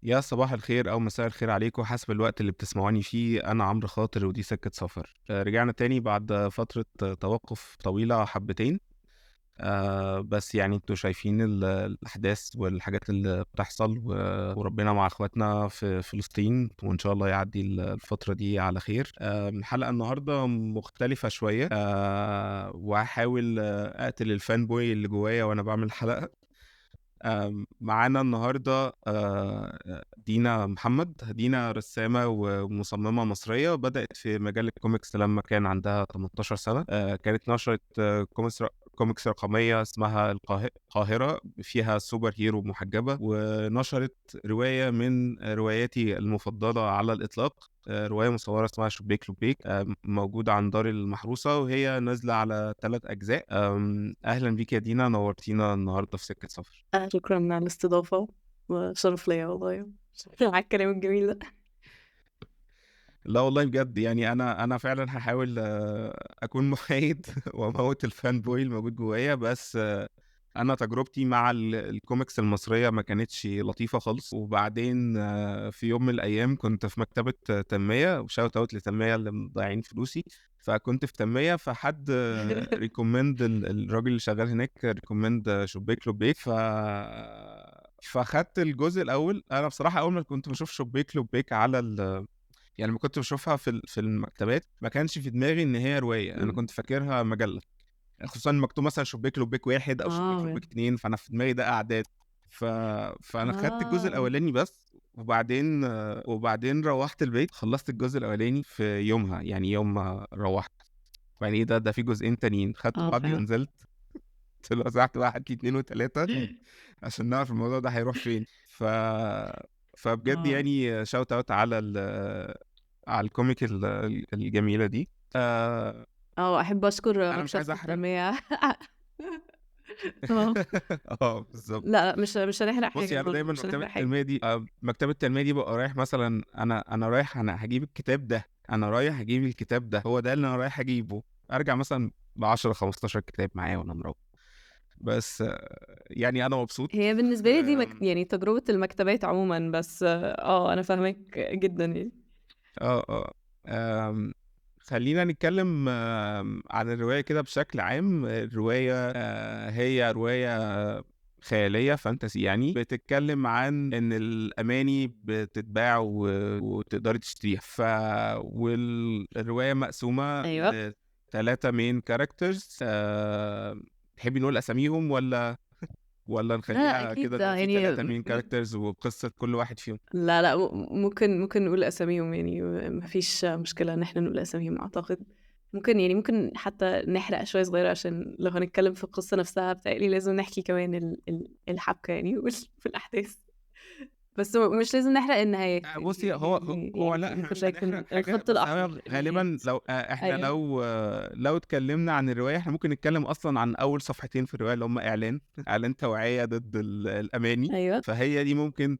يا صباح الخير أو مساء الخير عليكم حسب الوقت اللي بتسمعوني فيه. أنا عمرو خاطر ودي سكة سفر. رجعنا تاني بعد فترة توقف طويلة حبتين، بس يعني انتوا شايفين الأحداث والحاجات اللي بتحصل، وربنا مع أخواتنا في فلسطين، وإن شاء الله يعدي الفترة دي على خير. الحلقة النهاردة مختلفة شوية، وهحاول أقتل ال fanboy اللي جوايا وأنا بعمل الحلقة. معانا النهاردة دينا محمد. دينا رسامة ومصممة مصرية، بدأت في مجال الكوميكس لما كان عندها 18 سنة. كانت نشرت كوميكس رقمية اسمها القاهرة، فيها super hero محجبة، ونشرت رواية من رواياتي المفضلة على الإطلاق، رواية مصورة اسمها شبيك لبيك، موجودة عن دار المحروسة، وهي نازلة على 3 أجزاء. أهلا بيك يا دينا، نورتينا النهاردة في سكة سفر. شكرا على الاستضافة وشرف ليا والله على الكلام الجميل ده. لا والله بجد، يعني أنا فعلا هحاول أكون محايد وأموت ال fanboy الموجود جوايا، بس أنا تجربتي مع الكوميكس المصرية ما كانتش لطيفة خالص. وبعدين في يوم من الأيام كنت في مكتبة تنمية، و shout out لتنمية اللي مضيعين فلوسي، فكنت في تنمية، فحد recommend الراجل اللي شغال هناك recommend شبيك لبيك، فخدت الجزء الأول. أنا بصراحة أول ما كنت بشوف شبيك لبيك على يعني ما كنت بشوفها في المكتبات، ما كانش في دماغي إن هي رواية، أنا كنت فاكرها مجلة، خصوصا مكتوب مثلا شبيك لبيك 1 أو شبيك لبيك 2، فأنا في دماغي ده أعداد. فأنا خدت الجزء الأولاني بس، وبعدين روحت البيت خلصت الجزء الأولاني في يومها، يعني يوم ما روحت. يعني إيه ده في جزئين تانيين، خدت بعضي ونزلت قلت له ساعة 1 2 و3 عشان نعرف الموضوع ده هيروح فين. فبجد يعني shout out على على ال comic الجميلة دي. احب اشكر انا مش عايز احرق. بالظبط. لا مش هنحرق حاجة. بصي انا دايما مكتبه التنمية دي، مكتبه التنمية دي ببقى رايح مثلا، انا رايح، انا هجيب الكتاب ده، انا رايح اجيب الكتاب ده، هو ده اللي انا رايح اجيبه، ارجع مثلا ب 10 15 كتاب معايا وانا مروح. بس يعني انا مبسوط. هي بالنسبة لي دي يعني تجربه المكتبات عموما، بس انا فاهمك جدا يعني. خلينا نتكلم عن الرواية كده بشكل عام. الرواية هي رواية خيالية fantasy، يعني بتتكلم عن ان الاماني بتتباع وتقدري تشتريها. والرواية مقسومة 3 main characters. تحبي نقول اساميهم ولا نخليها كده يعني 3 main characters وقصة كل واحد فيهم؟ لا ممكن نقول اساميهم، يعني مفيش مشكلة ان احنا نقول اساميهم. اعتقد ممكن حتى نحرق شوية صغيرة، عشان لو هنتكلم في القصة نفسها بتهيألي لازم نحكي كمان الحبكة يعني في الاحداث، بس مش لازم نحرق النهاية. بصي هو لا الخط الأحمر غالبا. لو احنا لو اتكلمنا عن الرواية احنا ممكن نتكلم اصلا عن اول صفحتين في الرواية اللي هم اعلان توعية ضد الاماني. أيوة. فهي دي ممكن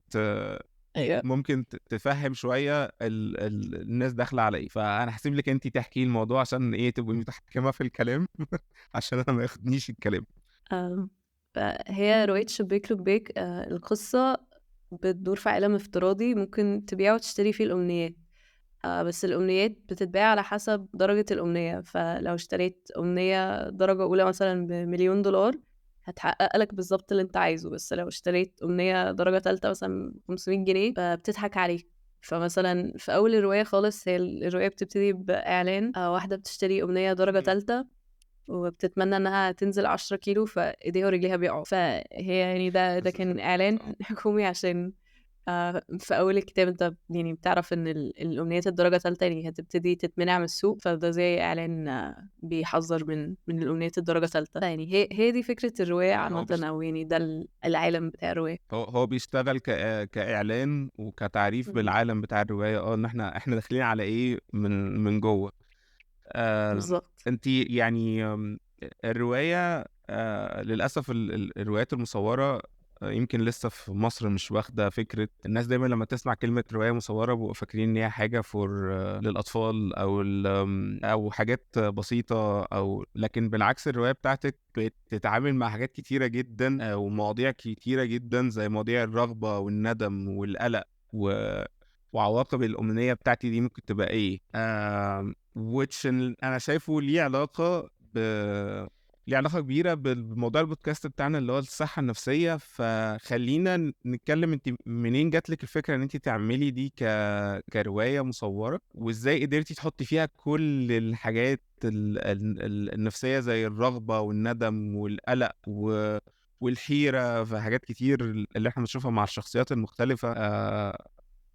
أيوة. ممكن تفهم شوية الناس داخلة على ايه. فانا هسيب لك انت تحكي الموضوع عشان ايه تبقي متحكمة في الكلام عشان انا ما ياخدنيش الكلام. فهي رواية شبيك لبيك، القصة بتدور في عالم افتراضي ممكن تبيع وتشتري فيه الأمنيات، بس الأمنيات بتتباع على حسب درجة الأمنية. فلو اشتريت أمنية درجة أولى مثلا $1,000,000 هتحقق لك بالظبط اللي انت عايزه، بس لو اشتريت أمنية درجة تالتة مثلا 500 جنيه فبتضحك عليك. فمثلا في أول الرواية خالص، هي الرواية بتبتدي بإعلان واحدة بتشتري أمنية درجة تالتة وبتتمنى انها تنزل 10 كيلو، فايديها ورجليها بيقعوا. فهي يعني ده كان اعلان حكومي، عشان في اول الكتاب انت يعني بتعرف ان الامنيات الدرجة الثالثة يعني هتبتدي تتمنع من السوق، فده زي اعلان بيحذر من الامنيات الدرجة الثالثة. يعني هي دي فكرة الرواية عامة، او يعني ده العالم بتاع الرواية. هو بيشتغل كاعلان وكتعريف بالعالم بتاع الرواية، ان احنا داخلين على ايه من جوه. بالظبط. انت يعني الرواية للأسف الروايات المصورة يمكن لسه في مصر مش واخده فكرة. الناس دايما لما تسمع كلمة رواية مصوره بيبقوا فاكرين ان هي حاجة for للاطفال او حاجات بسيطة، او لكن بالعكس الرواية بتاعتك بتتعامل مع حاجات كتيرة جدا ومواضيع كتيرة جدا، زي مواضيع الرغبة والندم والقلق وعواقب الأمنية بتاعتي دي ممكن تبقى ايه، which انا شايفه ليه علاقة كبيرة بموضوع البودكاست بتاعنا اللي هو الصحة النفسية. فخلينا نتكلم، انت منين جات لك الفكرة ان انت تعملي دي كرواية مصورة، وازاي قدرتي تحطي فيها كل الحاجات النفسية زي الرغبة والندم والقلق والحيرة في حاجات كتير اللي احنا بنشوفها مع الشخصيات المختلفة.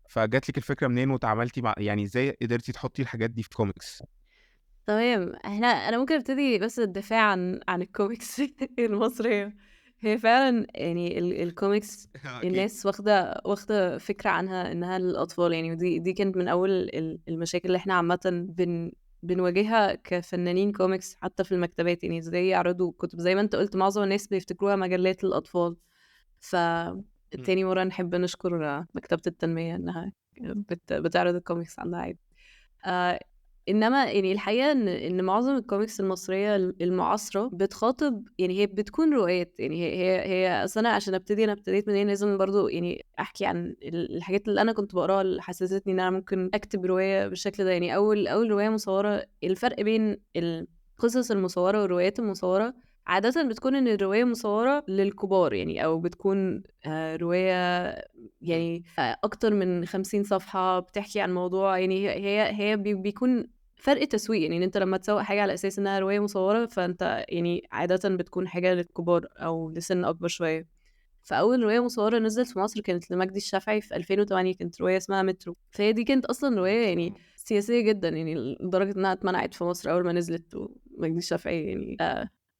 فجات لك الفكرة منين وتعاملتي مع، يعني ازاي قدرتي تحطي الحاجات دي في كوميكس؟ تمام، انا ممكن ابتدي بس الدفاع عن الكوميكس المصرية. هي فعلا يعني الكوميكس الناس واخدة فكرة عنها انها للأطفال يعني، ودي كانت من اول المشاكل اللي احنا عامة بنواجهها كفنانين كوميكس حتى في المكتبات. يعني ازاي يعرضوا كتب زي ما انت قلت، معظم الناس بيفتكروها مجلات للأطفال. ف تاني مرة نحب نشكر مكتبة التنمية انها بتعرض الكوميكس عندها عادي. انما يعني الحقيقة ان معظم الكوميكس المصرية المعاصرة بتخاطب، يعني هي بتكون روايات. يعني هي اصل انا عشان ابتدي، انا ابتديت منين لازم برضو يعني احكي عن الحاجات اللي انا كنت بقراها اللي حسستني ان انا ممكن اكتب رواية بالشكل ده. يعني اول رواية مصورة، الفرق بين القصص المصورة والروايات المصورة عادة بتكون ان الرواية مصورة للكبار، يعني او بتكون رواية يعني اكتر من 50 صفحة بتحكي عن موضوع. يعني هي بيكون فرق تسويق. يعني انت لما تسوق حاجة على اساس انها رواية مصورة، فانت يعني عادة بتكون حاجة للكبار او لسن اكبر شوية. فاول رواية مصورة نزلت في مصر كانت لمجدي الشافعي في 2008، كانت رواية اسمها مترو. فهي دي كانت اصلا رواية يعني سياسية جدا، يعني لدرجة انها اتمنعت في مصر اول ما نزلت. ومجدي الشافعي يعني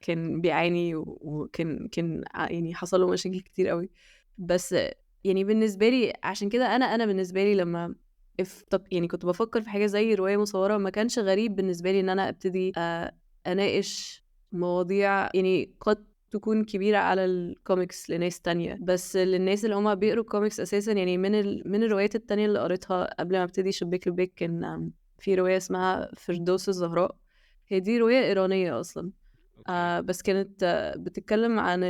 كان بيعاني وكان يعني حصل له مشاكل كتير قوي. بس يعني بالنسبة لي عشان كده انا بالنسبة لي لما يعني كنت بفكر في حاجة زي رواية مصوره، ما كانش غريب بالنسبة لي ان انا ابتدي اناقش مواضيع يعني قد تكون كبيرة على الكوميكس لناس تانية، بس للناس اللي هما بيقروا الكوميكس اساسا. يعني من الروايات التانية اللي قريتها قبل ما ابتدي شبيك لبيك، كان في رواية اسمها فردوس الزهراء. هي دي رواية ايرانية اصلا، بس كانت بتتكلم عن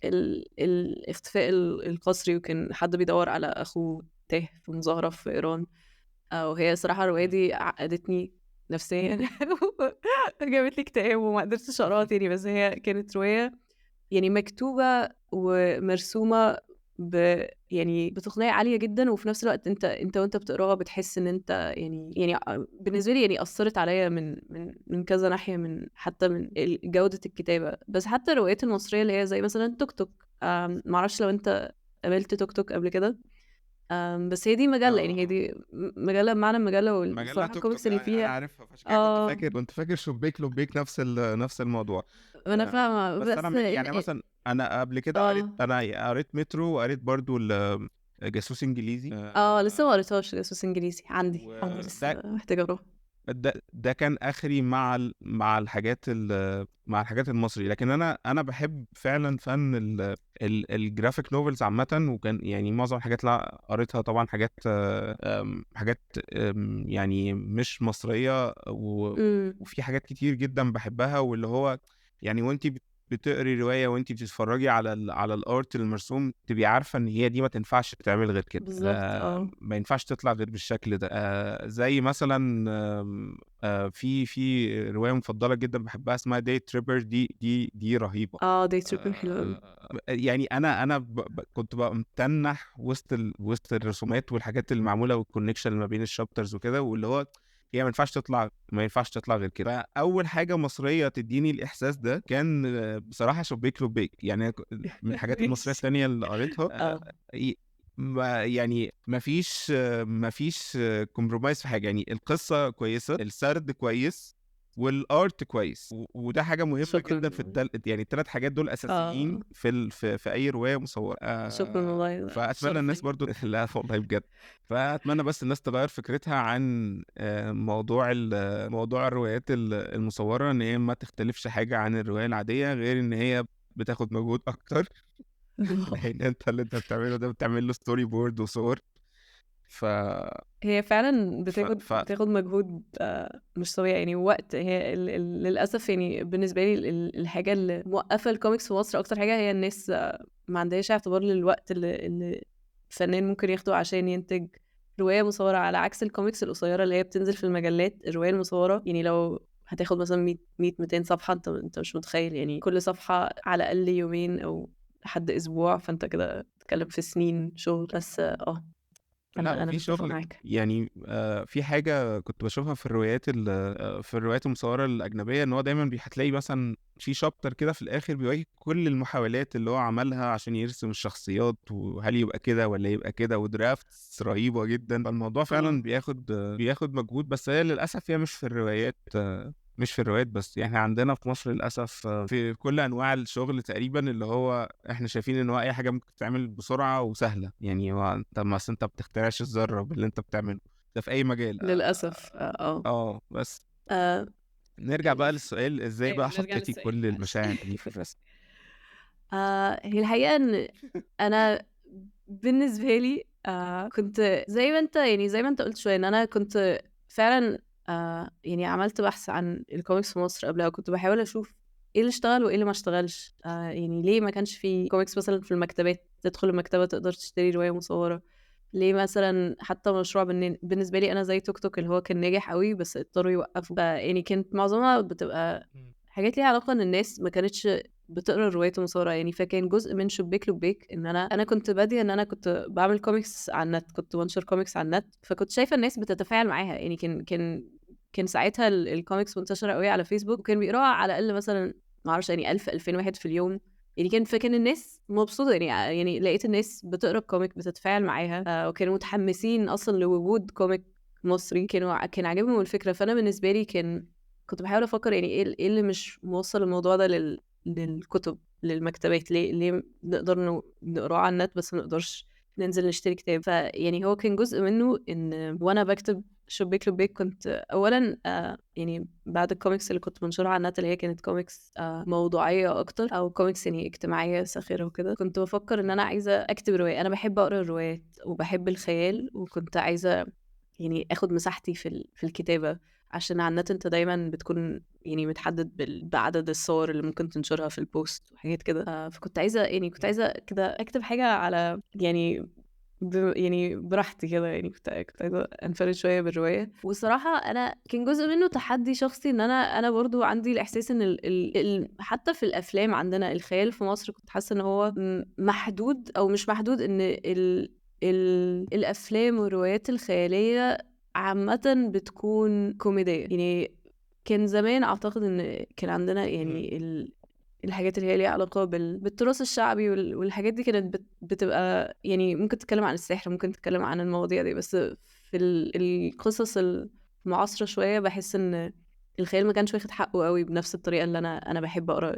الاختفاء القسري، وكان حد بيدور على أخوه تاه في مظاهرة في إيران. وهي صراحة الرواية دي عقدتني نفسيا جابت لي اكتئاب وما قدرتش أقراها تاني. بس هي كانت رواية يعني مكتوبة ومرسومة يعني بتقنية عالية جدا، وفي نفس الوقت انت وانت بتقراها بتحس ان انت يعني بالنسبة لي يعني أثرت عليا من كذا ناحية، من حتى من جودة الكتابة. بس حتى الروايات المصرية اللي هي زي مثلا توك توك، معرفش لو انت قابلت توك توك قبل كده، بس هي دي مجلة، يعني هي دي مجلة بمعنى المجلة، والصراحة الكوميكس اللي فيها أنا عارفها، فعشان كده كنت فاكر شبيك لبيك نفس الموضوع. أنا فاهمة، بس أنا يعني مثلا أنا قبل كده قريت مترو، وقريت برضو جاسوس إنجليزي. لسه ما قريتهاش جاسوس إنجليزي، عندي لسه محتاجة أروح. ده كان اخري مع الحاجات مع الحاجات المصري. لكن انا بحب فعلا فن ال graphic novels عامة، وكان يعني معظم الحاجات اللي قريتها طبعا حاجات يعني مش مصرية، وفي حاجات كتير جدا بحبها، واللي هو يعني وانت بتقري رواية وانت بتتفرجي على ال art المرسوم، تبقي عارفه ان هي دي ما تنفعش تتعمل غير كده. بالظبط، ما ينفعش تطلع غير بالشكل ده. زي مثلا في رواية مفضلة جدا بحبها اسمها Day Tripper، دي رهيبة. Day Tripper حلوة. يعني انا كنت بقى متنح وسط الرسومات والحاجات اللي معمولة وال connection ما بين ال chapters وكده، واللي هو هي ما ينفعش تطلع غير كده. فأول حاجة مصرية تديني الإحساس ده كان بصراحة شبيك لبيك، يعني من الحاجات المصرية الثانية اللي قريتها. يعني ما فيش compromise في حاجة، يعني القصة كويسة، السرد كويس، وال art كويس، وده حاجة مهمة جدا في يعني الثلاث حاجات دول اساسيين في اي رواية مصوره. شكرا والله. فاتمنى الناس برضو لا والله بجد، فاتمنى بس الناس تغير فكرتها عن موضوع الروايات المصورة، ان هي ما تختلفش حاجة عن الرواية العادية، غير ان هي بتاخد مجهود اكتر. لان انت اللي انت بتعمله ده بتعمل له storyboard وصور. ف هي فعلا بتاخد مجهود مش طبيعي يعني، وقت. هي للاسف يعني بالنسبة لي الحاجة اللي موقفه الكوميكس في مصر اكتر حاجة هي الناس ما عندهاش اعتبار للوقت اللي الفنان ممكن ياخده عشان ينتج رواية مصوره، على عكس الكوميكس القصيرة اللي هي بتنزل في المجلات. الرواية المصورة يعني لو هتاخد مثلا 100 200 صفحة، انت مش متخيل يعني كل صفحة على الاقل يومين او لحد اسبوع، فانت كده بتتكلم في سنين شغل. بس انا في شغل معاك. يعني في حاجة كنت بشوفها في الروايات في الروايات المصورة الاجنبية، ان هو دايما هتلاقي مثلا في chapter كده في الاخر بيواجه كل المحاولات اللي هو عملها عشان يرسم الشخصيات، وهل يبقى كده ولا يبقى كده، و drafts رهيبة جدا. فالموضوع فعلا بياخد مجهود، بس هي للاسف هي مش في الروايات، مش في الروايات بس يعني. عندنا في مصر للأسف في كل أنواع الشغل تقريبا، اللي هو احنا شايفين ان هو أي حاجة ممكن تتعمل بسرعة وسهلة يعني. هو انت مثلا انت بتخترعش الذرة باللي انت بتعمله ده في أي مجال للأسف. بس نرجع بقى للسؤال، ازاي بقى حطيتي كل المشاعر دي في الرسم؟ هي الحقيقة ان أنا بالنسبة لي كنت زي ما انت يعني زي ما انت قلت شوية، ان أنا كنت فعلا يعني عملت بحث عن الكوميكس في مصر قبلها، وكنت بحاول اشوف ايه اللي اشتغل وايه اللي ما اشتغلش. يعني ليه ما كانش في كوميكس مثلا في المكتبات، تدخل المكتبة تقدر تشتري رواية مصورة؟ ليه مثلا حتى مشروع بالنسبة لي انا زي توك توك اللي هو كان ناجح قوي بس اضطروا يوقفوا. يعني كانت معظمها بتبقى حاجات ليها علاقة ان الناس ما كانتش بتقرا الروايات المصورة يعني. فكان جزء من شبيك لبيك ان انا كنت باديه ان انا كنت بعمل كوميكس على النت، كنت بنشر كوميكس على النت، فكنت شايفه الناس بتتفاعل معاها يعني. كان ساعتها الكوميكس منتشرة قوي على فيسبوك، وكان بيقراها على الاقل مثلا ما اعرفش يعني 1000 2000 واحد في اليوم يعني. فكان الناس مبسوطة يعني لقيت الناس بتقرا ال comic بتتفاعل معاها، وكانوا متحمسين اصلا لوجود comic مصري، كان عاجبهم الفكرة. فانا بالنسبة لي كنت بحاول افكر يعني ايه اللي مش موصل الموضوع ده للكتب للمكتبات، ليه نقدر نقراه على النت بس ما نقدرش ننزل نشتري كتاب. فيعني هو كان جزء منه ان وانا بكتب شبيك لبيك كنت اولا يعني بعد الكوميكس اللي كنت بنشرها على النت اللي هي كانت كوميكس موضوعية اكتر او كوميكس يعني اجتماعية ساخرة وكده، كنت بفكر ان انا عايزه اكتب رواية. انا بحب اقرا الروايات وبحب الخيال، وكنت عايزه يعني اخد مساحتي في الكتابة، عشان على النت انت دايما بتكون يعني متحدد بعدد الصور اللي ممكن تنشرها في ال post وحاجات كده. فكنت عايزه يعني كنت عايزه كده اكتب حاجة على يعني يعني براحتي كده يعني. كنت عايزه انفرد شوية بالرواية. والصراحة انا كان جزء منه تحدي شخصي، ان انا برضو عندي الاحساس ان حتى في الافلام عندنا الخيال في مصر كنت حاسه ان هو محدود او مش محدود، ان الافلام والروايات الخيالية عامة بتكون كوميدية يعني. كان زمان اعتقد ان كان عندنا يعني الحاجات اللي هي ليها علاقة بالتراث الشعبي والحاجات دي كانت بتبقى يعني ممكن تتكلم عن السحر، ممكن تتكلم عن المواضيع دي، بس في القصص المعاصرة شوية بحس ان الخيال ما كانش واخد حقه قوي بنفس الطريقة اللي انا بحب اقرا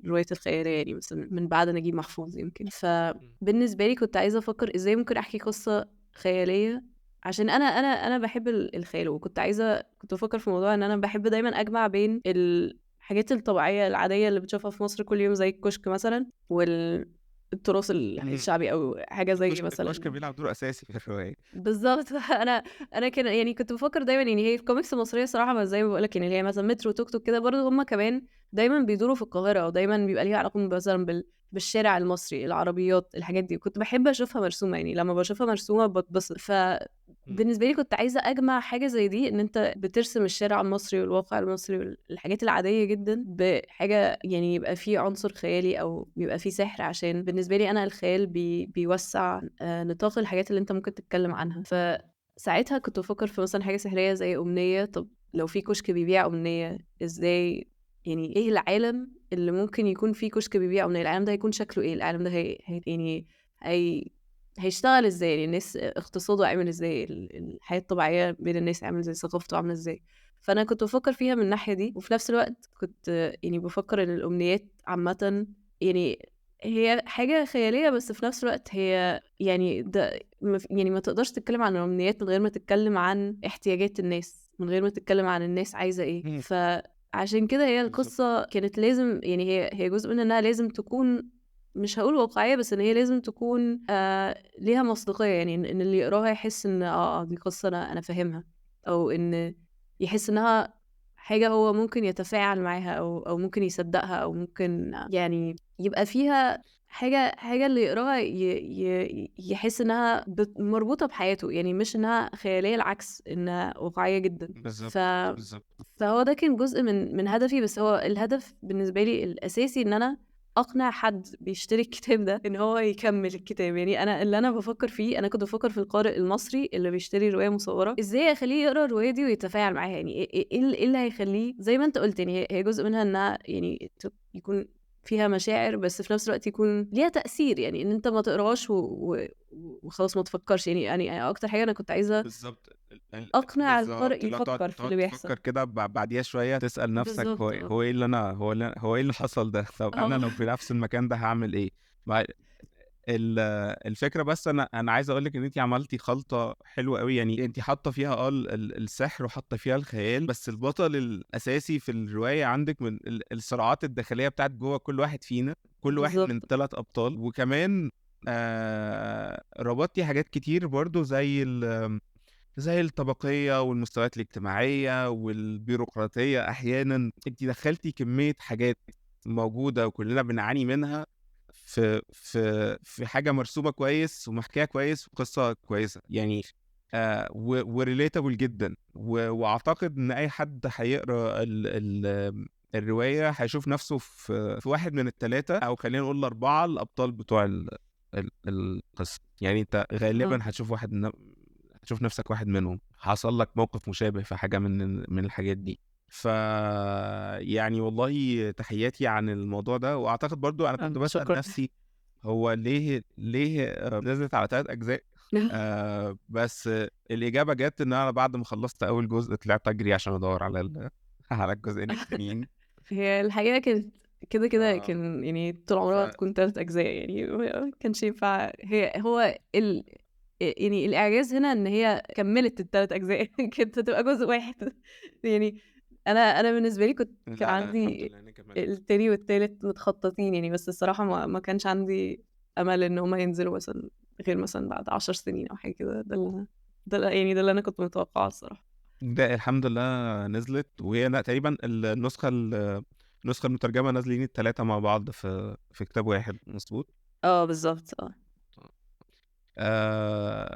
الروايات الخيالية يعني، مثلا من بعد نجيب محفوظ يمكن. فبالنسبة لي كنت عايزة افكر ازاي ممكن احكي قصة خيالية، عشان انا انا انا بحب الخيال، وكنت عايزة كنت بفكر في موضوع ان انا بحب دايما اجمع بين الحاجات الطبيعية العادية اللي بتشوفها في مصر كل يوم زي الكشك مثلا والتراث الشعبي او حاجة زي مثلا الكشك بيلعب دور اساسي في الرواية بالظبط. انا كان يعني كنت بفكر دايما يعني هي الكوميكس المصرية صراحة زي ما بقول لك يعني اللي هي مثلا مترو توك توك كده برضه هم كمان دايما بيدوروا في القاهرة، ودايما بيبقى ليها علاقة مثلا بالشارع المصري، العربيات، الحاجات دي. كنت بحب اشوفها مرسومه يعني، لما بشوفها مرسومه بتبسط. فبالنسبه لي كنت عايزه اجمع حاجة زي دي، ان انت بترسم الشارع المصري والواقع المصري والحاجات العادية جدا بحاجة يعني يبقى فيه عنصر خيالي او يبقى فيه سحر، عشان بالنسبة لي انا الخيال بيوسع نطاق الحاجات اللي انت ممكن تتكلم عنها. فساعتها كنت بفكر في مثلا حاجة سحريه زي امنية. طب لو في كشك بيبيع امنية، ازاي يعني ايه العالم اللي ممكن يكون فيه كشك بيبيع امنية؟ العالم ده هيكون شكله ايه؟ العالم ده هي هيشتغل ازاي؟ يعني الناس اقتصاده عامل ازاي؟ الحياة الطبيعية بين الناس عامل ازاي؟ ثقافته عاملة ازاي؟ فانا كنت بفكر فيها من الناحية دي، وفي نفس الوقت كنت يعني بفكر ان الامنيات عامة يعني هي حاجة خيالية، بس في نفس الوقت هي يعني ده يعني ما تقدرش تتكلم عن الامنيات من غير ما تتكلم عن احتياجات الناس، من غير ما تتكلم عن الناس عايزة ايه. فعشان كده هي القصة كانت لازم يعني هي جزء من انها لازم تكون مش هقول واقعية، بس إن هي لازم تكون ليها مصداقية، يعني إن اللي يقراها يحس إن دي قصة أنا فاهمها، أو إن يحس إنها حاجة هو ممكن يتفاعل معاها أو ممكن يصدقها، أو ممكن يعني يبقى فيها حاجة اللي يقراها يحس إنها مربوطة بحياته، يعني مش إنها خيالية، العكس إنها واقعية جدا. بالظبط. بالظبط. فهو ده كان جزء من هدفي، بس هو الهدف بالنسبة لي الأساسي إن أنا أقنع حد بيشتري الكتاب ده إن هو يكمل الكتاب. يعني أنا اللي أنا بفكر فيه، أنا كنت بفكر في القارئ المصري اللي بيشتري رواية مصورة، إزاي أخليه يقرأ الرواية دي ويتفاعل معاها، يعني إيه اللي هيخليه زي ما أنت قلت، يعني هي جزء منها إنها يعني يكون فيها مشاعر، بس في نفس الوقت يكون ليها تأثير، يعني إن أنت ما تقراش وخلاص ما تفكرش. يعني أكتر حاجة أنا كنت عايزة بالظبط أقنع القارئ يفكر في اللي بيحصل. تفكر كده بعديها شوية، تسأل نفسك هو إيه اللي أنا هو إيه اللي حصل ده؟ طب أنا لو في نفس المكان ده هعمل إيه؟ الفكرة بس أنا عايز أقولك إن أنتي عملتي خلطة حلوة قوي، يعني أنتي حاطة فيها السحر وحاطة فيها الخيال، بس البطل الأساسي في الرواية عندك من الصراعات الداخلية بتاعت جوه كل واحد فينا، كل واحد من 3 أبطال. وكمان ربطتي حاجات كتير برضو زي الطبقية والمستويات الاجتماعية والبيروقراطية. أحيانا أنتي دخلتي كمية حاجات موجودة وكلنا بنعاني منها في في في حاجة مرسومة كويس ومحكية كويس وقصة كويسة، يعني و relatable جدا. وأعتقد إن أي حد هيقرأ الرواية هيشوف نفسه في واحد من ال3، أو خلينا نقول ال4 الأبطال بتوع القصة. يعني أنت غالبا هتشوف هتشوف نفسك واحد منهم، حصل لك موقف مشابه في حاجة من الحاجات دي. ف يعني والله تحياتي عن الموضوع ده. واعتقد برضو انا كنت بسأل نفسي هو ليه نزلت على 3 أجزاء؟ بس الإجابة جت ان انا بعد ما خلصت اول جزء طلعت اجري عشان ادور على على الجزئين التانيين. هي الحقيقة كانت كده كده كان يعني طول عمرها تكون 3 أجزاء، يعني ما كانش ينفع. هي هو يعني الإعجاز هنا ان هي كملت ال3 أجزاء، كانت هتبقى جزء واحد. يعني انا بالنسبة لي كان عندي التاني والتالت متخططين يعني، بس الصراحة ما كانش عندي امل ان هما ينزلوا مثلا غير مثلا بعد 10 سنين او حاجة كده. ده يعني ده اللي انا كنت متوقعه الصراحة. ده الحمد لله نزلت، وهي تقريبا النسخة المترجمة نازلين ال3 مع بعض في كتاب واحد، مظبوط؟ بالظبط.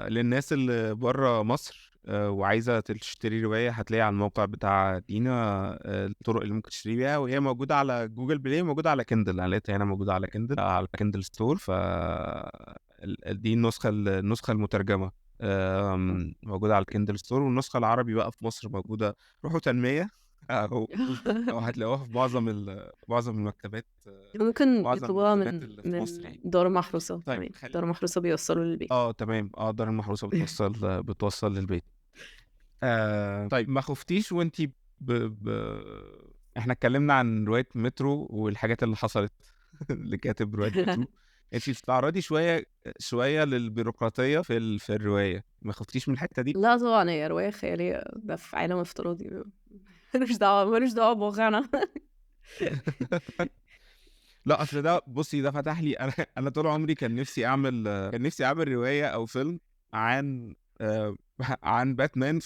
للناس اللي بره مصر وعايزة تشتري رواية هتلاقي على الموقع بتاع دينا الطرق اللي ممكن تشتري بيها، وهي موجودة على Google Play، موجودة على Kindle. انا لقيتها هنا موجودة على Kindle، على Kindle Store. ف دي النسخة المترجمة موجودة على ال Kindle Store، والنسخة العربي بقى في مصر موجودة، روحوا تنمية أو هتلاقوها في معظم المكتبات، ممكن يطلبوها من دار محروسة. طيب دار محروسة بيوصلوا للبيت. تمام. دار المحروسة بتوصل للبيت. طيب ما خفتيش وانتي احنا اتكلمنا عن رواية مترو والحاجات اللي حصلت لكاتب رواية مترو، انتي بتتعرضي شوية للبيروقراطية في الرواية، ما خفتيش من الحتة دي؟ لا طبعا، هي رواية خيالية، ده في عالم افتراضي، ملوش دعوة بواقعنا. لا اصل ده، بصي ده فتح لي انا طول عمري كان نفسي اعمل رواية او فيلم عن باتمان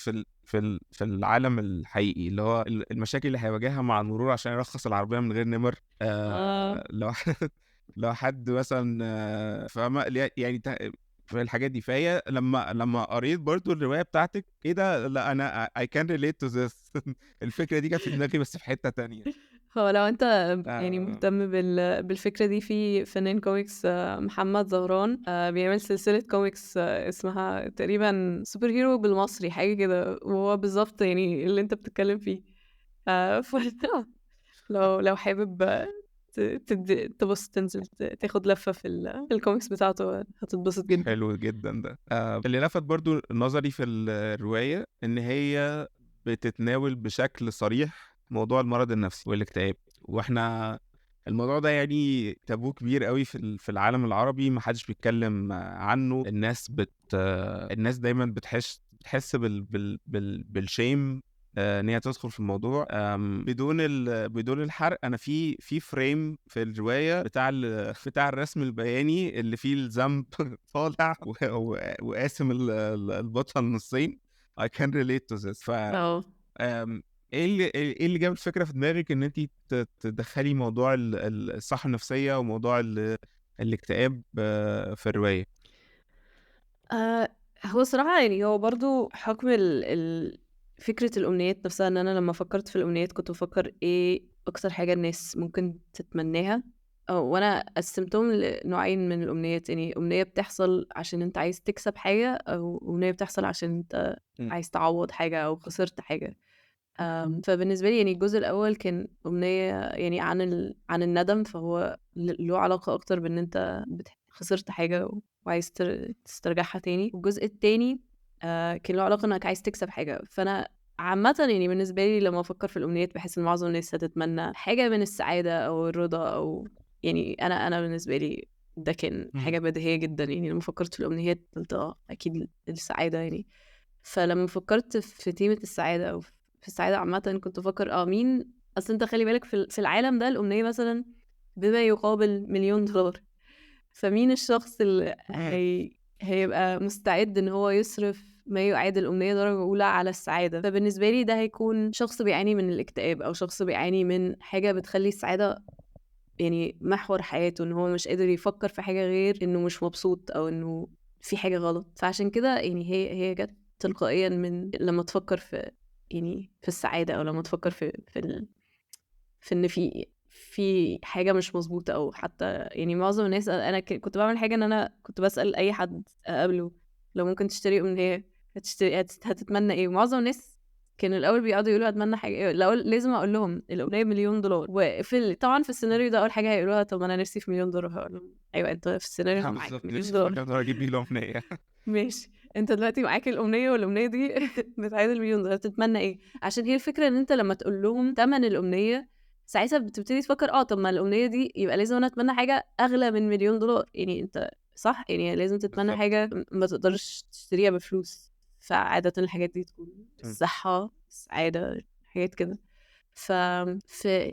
في العالم الحقيقي، اللي هو المشاكل اللي هيواجهها مع المرور عشان يرخص العربية من غير نمر. لو حد مثلا فاهمة يعني في الحاجات دي. فهي لما قريت برضو الرواية بتاعتك ايه ده، لا انا I can relate to this. الفكرة دي كانت في دماغي بس في حتة تانية. هو لو انت يعني مهتم بالفكرة دي، في فنان كوميكس محمد زهران بيعمل سلسلة كوميكس اسمها تقريبا super hero بالمصري حاجة كده، وهو بالظبط يعني اللي انت بتتكلم فيه. لو حابب تبص تنزل تاخد لفة في الكوميكس بتاعته هتتبسط جدا. حلو جدا ده. اللي لفت برضو نظري في الرواية ان هي بتتناول بشكل صريح موضوع المرض النفسي والاكتئاب، واحنا الموضوع ده يعني تابو كبير قوي في العالم العربي، ما حدش بيتكلم عنه. الناس دايما بتحس بال shame ان هي تدخل في الموضوع. بدون الحرق، انا في frame في الرواية بتاع الرسم البياني اللي فيه الذنب طالع وقاسم البطل نصين. I can relate to this. ايه اللي جاب الفكرة في دماغك ان انت تدخلي موضوع الصحة النفسية وموضوع الاكتئاب في الرواية؟ هو صراحة يعني هو برضو حكم فكرة الأمنيات نفسها، إن أنا لما فكرت في الأمنيات كنت بفكر إيه أكتر حاجة الناس ممكن تتمناها، وأنا قسمتهم لنوعين من الأمنيات، يعني أمنية بتحصل عشان أنت عايز تكسب حاجة، أو أمنية بتحصل عشان أنت عايز تعوض حاجة أو خسرت حاجة. فبالنسبة لي يعني الجزء الأول كان أمنية يعني عن الندم، فهو له علاقة أكتر بإن أنت خسرت حاجة وعايز تسترجعها تاني. والجزء التاني كان له علاقة إنك عايز تكسب حاجة. فأنا عامة يعني بالنسبة لي لما أفكر في الأمنيات بحس إن معظم الناس هتتمنى حاجة من السعادة أو الرضا، أو يعني أنا بالنسبة لي ده كان حاجة بديهية جدا. يعني لما فكرت في الأمنيات قلت أكيد السعادة يعني. فلما فكرت في تيمة السعادة أو في السعادة عامة كنت بفكر مين أصل أنت خلي بالك في العالم ده الأمنية مثلا بما يقابل $1,000,000، فمين الشخص اللي هيبقى مستعد إن هو يصرف ما يعادل أمنية درجة أولى على السعادة؟ فبالنسبة لي ده هيكون شخص بيعاني من الاكتئاب، أو شخص بيعاني من حاجة بتخلي السعادة يعني محور حياته، إن هو مش قادر يفكر في حاجة غير إنه مش مبسوط أو إنه في حاجة غلط. فعشان كده يعني هي جت تلقائيا من لما تفكر في يعني في السعادة، أو لما تفكر في إن في حاجة مش مظبوطة. أو حتى يعني معظم الناس، أنا كنت بعمل حاجة إن أنا كنت بسأل أي حد أقابله لو ممكن تشتري أمنية هتشتري هتتمنى إيه، ومعظم الناس كانوا الأول بيقعدوا يقولوا أتمنى حاجة إيه. الأول لازم أقول لهم الأمنية $1,000,000، وفي طبعا في السيناريو ده أول حاجة هيقولوها طب أنا نفسي في $1,000,000، هقول لهم أيوة أنت في السيناريو معاك $1,000,000، أجيب بيه الأمنية. ماشي، انت دلوقتي معاك الامنية، والامنية دي بتعادل $1,000,000، تتمنى ايه؟ عشان هي الفكرة ان انت لما تقول لهم ثمن الامنية ساعتها بتبتدي تفكر طب ما الامنية دي يبقى لازم انا اتمنى حاجة اغلى من $1,000,000. يعني انت صح، يعني لازم تتمنى حاجة ما تقدرش تشتريها بفلوس. فعاده الحاجات دي تكون الصحة، السعادة، حاجات كده.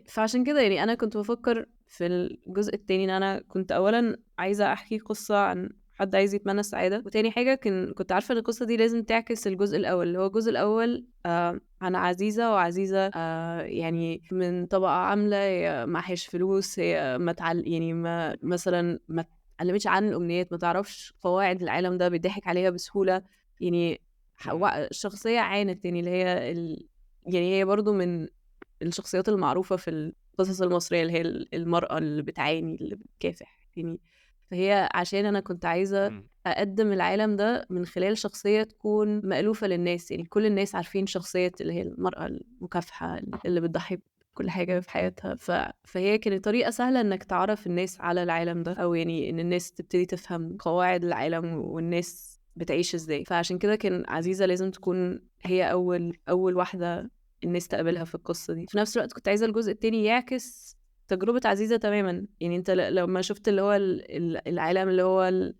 فعشان كده يعني انا كنت بفكر في الجزء التاني ان انا كنت اولا عايزه احكي قصة عن حد عايز يتمنى السعادة، وتاني حاجة كنت عارفة ان القصة دي لازم تعكس الجزء الأول، اللي هو الجزء الأول عن عزيزة، وعزيزة يعني من طبقة عاملة، هي معهاش فلوس، هي ما يعني ما مثلا ما اتعلمتش عن الأمنيات، ما تعرفش قواعد العالم ده، بيضحك عليها بسهولة. يعني شخصية عانت، يعني اللي هي يعني هي برضو من الشخصيات المعروفة في القصص المصرية، اللي هي المرأة اللي بتعاني اللي بتكافح يعني. فهي عشان أنا كنت عايزة أقدم العالم ده من خلال شخصية تكون مألوفة للناس، يعني كل الناس عارفين شخصية اللي هي المرأة المكافحة اللي بتضحي بكل حاجة في حياتها. فهي كانت طريقة سهلة إنك تعرف الناس على العالم ده، أو يعني إن الناس تبتدي تفهم قواعد العالم والناس بتعيش إزاي. فعشان كده كان عزيزة لازم تكون هي أول واحدة الناس تقابلها في القصة دي. في نفس الوقت كنت عايزة الجزء التاني يعكس تجربة عزيزة تماما. يعني انت لو ما شفت اللي هو العالم اللي هو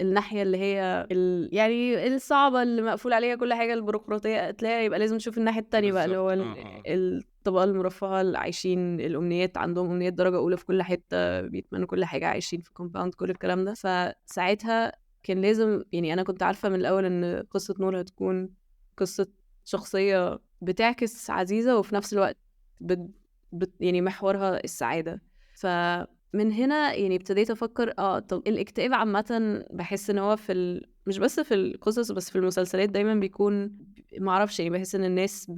الناحية اللي هي يعني الصعبة اللي مقفول عليها كل حاجة، البيروقراطية، تلاقي يبقى لازم تشوف الناحية التانية بقى اللي هو الطبقة المرفهة اللي عايشين الأمنيات، عندهم أمنيات درجة أولى في كل حتة، بيتمنوا كل حاجة، عايشين في compound، كل الكلام ده. فساعتها كان لازم يعني أنا كنت عارفة من الأول إن قصة نور هتكون قصة شخصية بتعكس عزيزة، وفي نفس الوقت يعني محورها السعادة. فمن هنا يعني ابتديت أفكر طب الاكتئاب عامة بحس إن هو في مش بس في القصص بس في المسلسلات دايما بيكون معرفش، يعني بحس إن الناس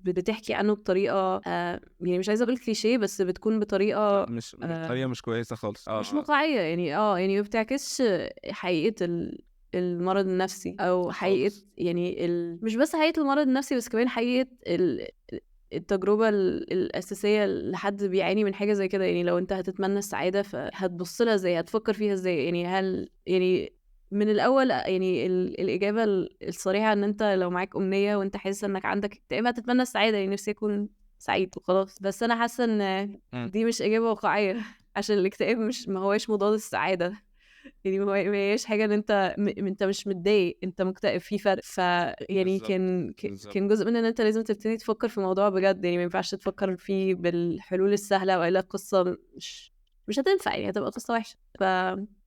بتحكي عنه بطريقة يعني مش عايزة أقول كليشيه، بس بتكون بطريقة مش طريقة مش كويسة خالص، مش واقعية يعني. يعني ما بتعكسش حقيقة المرض النفسي، أو حقيقة يعني مش بس حقيقة المرض النفسي، بس كمان حقيقة التجربة الأساسية لحد بيعاني من حاجة زي كده. يعني لو أنت هتتمنى السعادة فهتبص لها إزاي، هتفكر فيها إزاي، يعني هل يعني من الأول يعني الإجابة الصريحة إن أنت لو معاك أمنية وأنت حاسس إنك عندك اكتئاب هتتمنى السعادة، يعني نفسي أكون سعيد وخلاص. بس أنا حاسة إن دي مش إجابة واقعية، عشان الاكتئاب مش ما هواش مضاد السعادة. يعني ما هياش حاجة ان انت انت مش متضايق، انت مكتئب، في فرق. فيعني كان جزء من ان انت لازم تبتدي تفكر في الموضوع بجد، يعني ما ينفعش تفكر فيه بالحلول السهلة، والا القصة مش هتنفع، يعني هتبقى قصة وحشة.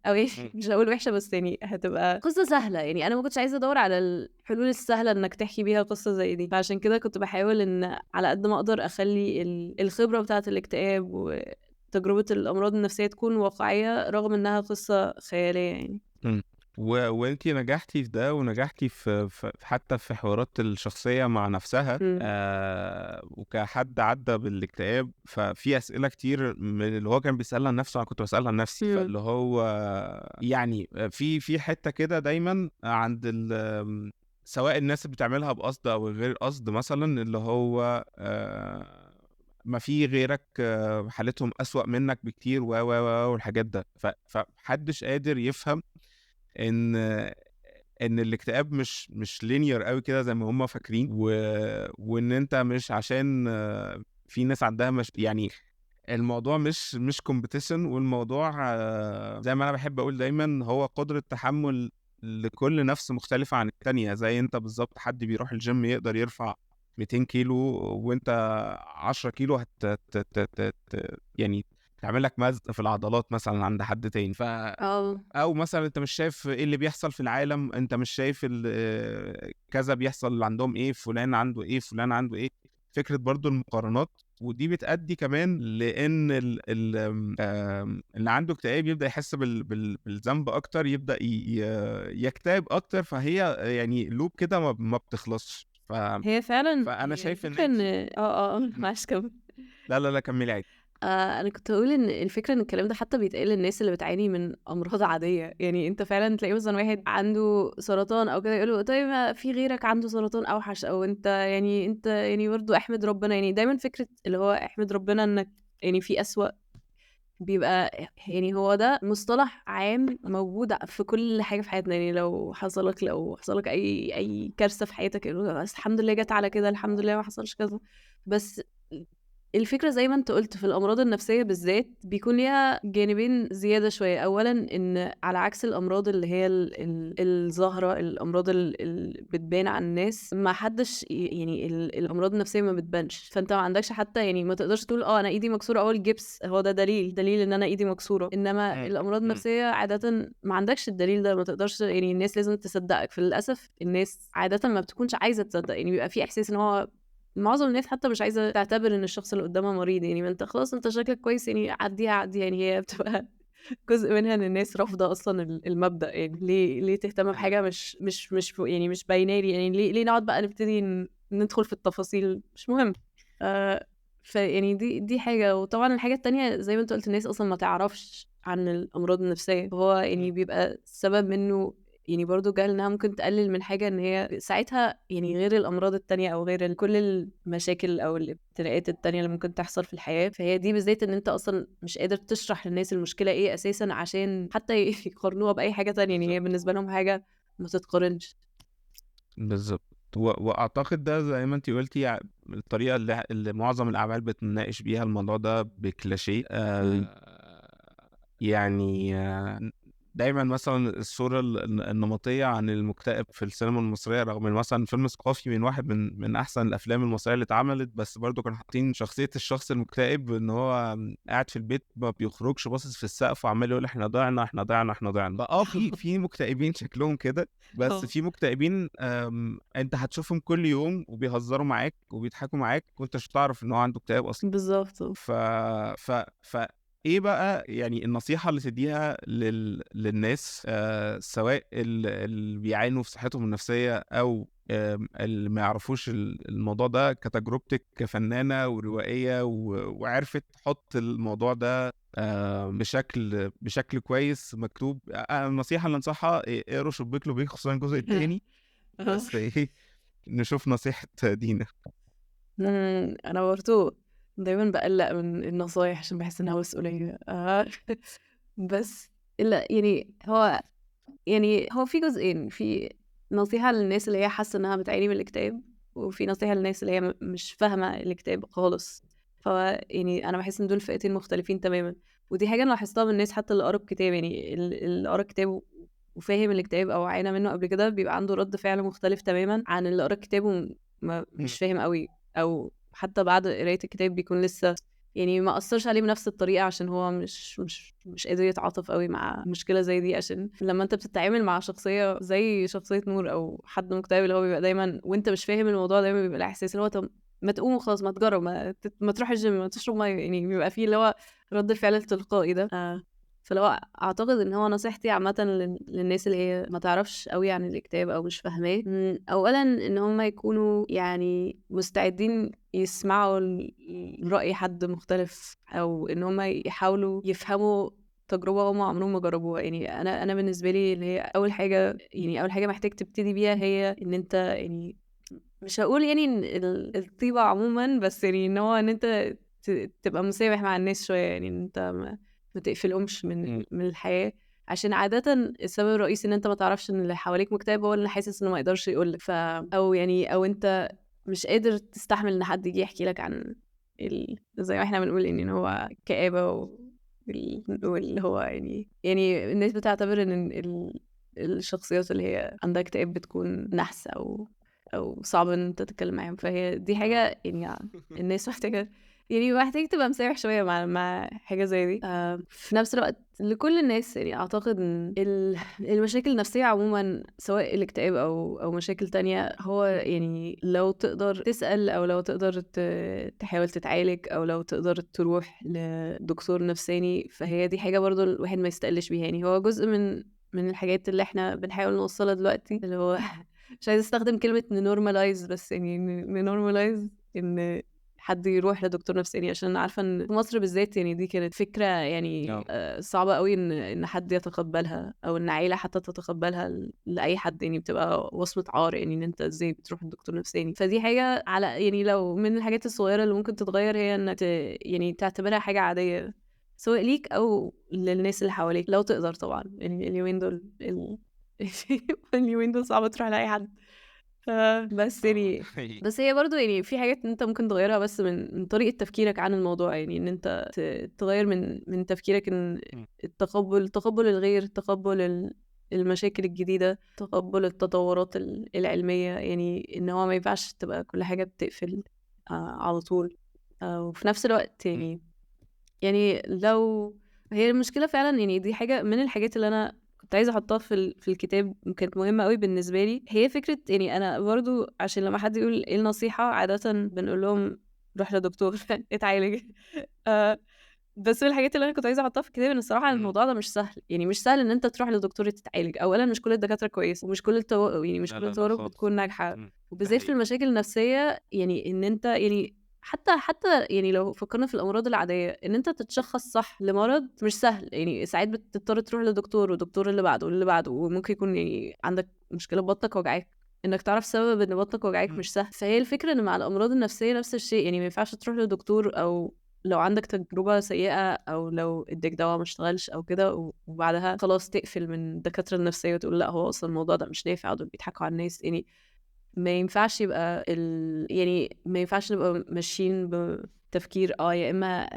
او ايه مش هقول وحشة، بس يعني هتبقى قصة سهلة. يعني انا ما كنتش عايزه ادور على الحلول السهلة انك تحكي بيها قصة زي دي، فعشان كده كنت بحاول ان على قد ما اقدر اخلي الخبرة بتاعه الاكتئاب وتجربه الامراض النفسية تكون واقعية رغم انها قصة خيالية يعني. وانتي نجحتي في ده، ونجحتي في حتى في حوارات الشخصية مع نفسها. وكحد عدى بالاكتئاب، ففي أسئلة كتير من اللي هو كان بيسألها لنفسه أنا كنت بسألها لنفسي. فاللي هو يعني في حتة كده دايما عند سواء الناس بتعملها بقصد أو غير قصد، مثلا اللي هو ما في غيرك حالتهم أسوأ منك بكتير و و والحاجات ده. فمحدش قادر يفهم ان الاكتئاب مش linear قوي كده زي ما هم فاكرين، وان انت مش عشان في ناس عندها مش يعني الموضوع مش competition، والموضوع زي ما انا بحب اقول دايما هو قدرة تحمل لكل نفس مختلفة عن التانية. زي انت بالظبط، حد بيروح الجيم يقدر يرفع 200 كيلو وانت 10 كيلو يعني تعمل لك مزق في العضلات مثلا عند حد تاني. او مثلا انت مش شايف ايه اللي بيحصل في العالم، انت مش شايف كذا بيحصل عندهم ايه، فلان عنده ايه، فلان عنده ايه. فكرة برضو المقارنات، ودي بتأدي كمان لان اللي عنده اكتئاب يبدأ يحس بالذنب اكتر، يبدأ يكتئب اكتر، فهي يعني لوب كده ما بتخلصش. هي فعلا فانا شايف ان معلش كمل. لا كملي عادي. أنا كنت أقول إن الفكرة إن الكلام ده حتى بيتقال للناس اللي بتعاني من أمراض عادية. يعني أنت فعلا تلاقي مثلا واحد عنده سرطان أو كده يقوله طيب ما في غيرك عنده سرطان أوحش، أو أنت يعني أنت يعني برضو أحمد ربنا. يعني دايما فكرة اللي هو أحمد ربنا إنك يعني في أسوأ، بيبقى يعني هو ده مصطلح عام موجود في كل حاجة في حياتنا. يعني لو حصلك أي كارثة في حياتك بس الحمد لله جت على كده، الحمد لله ما حصلش كذا. بس الفكرة زي ما انت قلت في الأمراض النفسية بالذات بيكون ليها جانبين زيادة شوية. أولا إن على عكس الأمراض اللي هي الظاهرة، الأمراض اللي بتبان على الناس، ما حدش يعني الأمراض النفسية ما بتبانش، فانت ما عندكش حتى يعني ما تقدرش تقول أنا إيدي مكسورة أو الجبس هو ده دليل إن أنا إيدي مكسورة. إنما الأمراض النفسية عادة ما عندكش الدليل ده، ما تقدرش يعني الناس لازم تصدقك. فللأسف الناس عادة ما بتكونش عايزة تصدق، يعني بيبقى في إحساس إن هو معظم الناس حتى مش عايزة تعتبر ان الشخص اللي قدامها مريض. يعني ما انت خلاص انت شكلك كويس، يعني عديها. يعني هي بتبقى جزء منها ان الناس رافضة اصلا المبدأ. يعني ليه تهتم بحاجة مش مش مش يعني مش باينة لي؟ يعني ليه نقعد بقى نبتدي ندخل في التفاصيل مش مهم. فيعني دي حاجة. وطبعا الحاجة التانية زي ما انت قلت الناس اصلا ما تعرفش عن الامراض النفسية، هو يعني بيبقى السبب منه يعني برضو جهل انها ممكن تقلل من حاجة ان هي ساعتها يعني غير الامراض التانية او غير كل المشاكل او الابتلاءات التانية اللي ممكن تحصل في الحياة. فهي دي بالذات ان انت اصلا مش قادر تشرح للناس المشكلة ايه اساسا عشان حتى يقارنوها باي حاجة تانية. يعني هي بالنسبة لهم حاجة ما تتقارنش. بالظبط. واعتقد ده زي ما انت قلتي الطريقة اللي معظم الاعمال بتناقش بيها الموضوع ده بكلاشيه. يعني دايما مثلا الصورة النمطية عن المكتئب في السينما المصرية، رغم ان مثلا فيلم ثقافي من واحد من احسن الافلام المصرية اللي اتعملت، بس برضو كانوا حاطين شخصية الشخص المكتئب ان هو قاعد في البيت ما بيخرجش، باصص في السقف وعمال يقول احنا ضعنا احنا ضعنا احنا ضعنا. في مكتئبين شكلهم كده، بس في مكتئبين انت هتشوفهم كل يوم وبيهزروا معاك وبيضحكوا معاك وانت مش هتعرف ان هو عنده اكتئاب اصلا. بالظبط. ف ف ايه بقى يعني النصيحة اللي تديها للناس، سواء اللي بيعانوا في صحتهم النفسية او اللي ما يعرفوش الموضوع ده، كتجربتك كفنانة وروائية وعرفت تحط الموضوع ده بشكل كويس مكتوب؟ النصيحة اللي انصحها اقروا شبيك لبيك، خصوصا الجزء الثاني. بس ايه، نشوف نصيحة دينا. انا برضو دايما بقلق من النصايح عشان بحس انها مسؤولية. بس لا يعني هو في جزئين، في نصيحة للناس اللي هي حاسة انها بتعاني من الاكتئاب، وفي نصيحة للناس اللي هي مش فاهمة الاكتئاب خالص. فهو يعني انا بحس ان دول فئتين مختلفين تماما، ودي حاجة انا لاحظتها من الناس حتى اللي قروا الكتاب، يعني اللي قرا الكتاب وفاهم الاكتئاب او عانى منه قبل كده بيبقى عنده رد فعل مختلف تماما عن اللي قرا الكتاب ومش فاهم قوي، او حتى بعد قرايه الكتاب بيكون لسه يعني ما اثرش عليه بنفس الطريقة، عشان هو مش قادر يتعاطف قوي مع مشكلة زي دي. عشان لما انت بتتعامل مع شخصية زي شخصية نور او حد مكتئب اللي هو بيبقى دايما وانت مش فاهم الموضوع، دايما بيبقى الاحساس اللي هو طب ما تقوم وخلاص، ما تجرب، ما تروح الجيم، ما تشرب مية، يعني بيبقى فيه اللي هو رد الفعل التلقائي ده. فلو اعتقد ان هو نصيحتي عامة للناس اللي هي ما تعرفش قوي عن الاكتئاب او مش فاهماه، اولا ان هم يكونوا يعني مستعدين يسمعوا رأي حد مختلف، او ان هم يحاولوا يفهموا تجربه هم عمرهم ما جربوها. يعني انا بالنسبة لي اللي هي اول حاجة، يعني اول حاجة محتاج تبتدي بيها هي ان انت يعني مش هقول يعني الطيبة عموما، بس يعني ان هو ان انت تبقى مسامح مع الناس شوية، يعني ان انت ما تقفلهمش من الحياة، عشان عادة السبب الرئيسي ان انت ما تعرفش ان اللي حواليك مكتئب هو اللي حاسس انه ما يقدرش يقولك، او يعني او انت مش قادر تستحمل ان حد يجي يحكي لك عن زي ما احنا بنقول ان هو كآبة واللي هو يعني الناس بتعتبر ان الشخصيات اللي هي عندها اكتئاب بتكون نحس او صعب ان انت تتكلم معاهم. فهي دي حاجة يعني الناس محتاجة، يعني محتاج تبقى مسامح شوية مع حاجة زي دي. في نفس الوقت لكل الناس يعني أعتقد إن المشاكل النفسية عموما سواء الاكتئاب أو مشاكل تانية، هو يعني لو تقدر تسأل أو لو تقدر تحاول تتعالج أو لو تقدر تروح لدكتور نفساني، فهي دي حاجة برضو الواحد ما يستقلش بيها. يعني هو جزء من الحاجات اللي احنا بنحاول نوصلها دلوقتي، اللي هو مش عايز استخدم كلمة ن normalize، بس يعني ن normalize إن حد يروح لدكتور نفساني، عشان عارفه ان في مصر بالذات يعني دي كانت فكرة يعني صعبة قوي ان حد يتقبلها او ان عيله حتى تتقبلها لاي حد، يعني بتبقى وصمة عار يعني ان انت ازاي بتروح لدكتور نفساني. فدي حاجة على يعني لو من الحاجات الصغيرة اللي ممكن تتغير هي ان يعني تعتبرها حاجة عادية سواء ليك او للناس اللي حواليك لو تقدر طبعا. يعني اليومين دول اليومين دول صعب تروح لاي حد، بس يعني بس هي برضو يعني في حاجات انت ممكن تغيرها بس من طريقة تفكيرك عن الموضوع، يعني ان انت تغير من تفكيرك ان التقبل، تقبل الغير، تقبل المشاكل الجديدة، تقبل التطورات العلمية، يعني ان هو ما ينفعش تبقى كل حاجة بتقفل على طول. وفي نفس الوقت يعني لو هي المشكلة فعلا، يعني دي حاجة من الحاجات اللي انا كنت عايزه احطها في الكتاب، كانت مهمة قوي بالنسبة لي، هي فكرة يعني انا برضو عشان لما حد يقول ايه النصيحة عادة بنقول لهم روح لدكتور اتعالج. بس من الحاجات اللي انا كنت عايزه احطها في الكتاب ان الصراحة الموضوع ده مش سهل، يعني مش سهل ان انت تروح لدكتور تتعالج. اولا مش كل الدكاترة كويس، ومش كل يعني مش كل الطرق بتكون ناجحة، وبالذات في المشاكل النفسية. يعني ان انت يعني حتى يعني لو فكرنا في الامراض العادية ان انت تتشخص صح لمرض مش سهل، يعني ساعات بتضطر تروح لدكتور ودكتور اللي بعده واللي بعده، وممكن يكون يعني عندك مشكلة بطنك وجعاك، انك تعرف سبب ان بطنك وجعاك مش سهل. فهي الفكرة ان مع الامراض النفسية نفس الشيء، يعني ما ينفعش تروح لدكتور او لو عندك تجربه سيئه او لو اديك دواء ما اشتغلش او كده وبعدها خلاص تقفل من الدكاترة النفسية وتقول لا هو اصلا الموضوع ده مش نافع، دول بيضحكوا على الناس. يعني ما ينفعش يبقى يعني ما ينفعش نبقى ماشيين بتفكير يا اما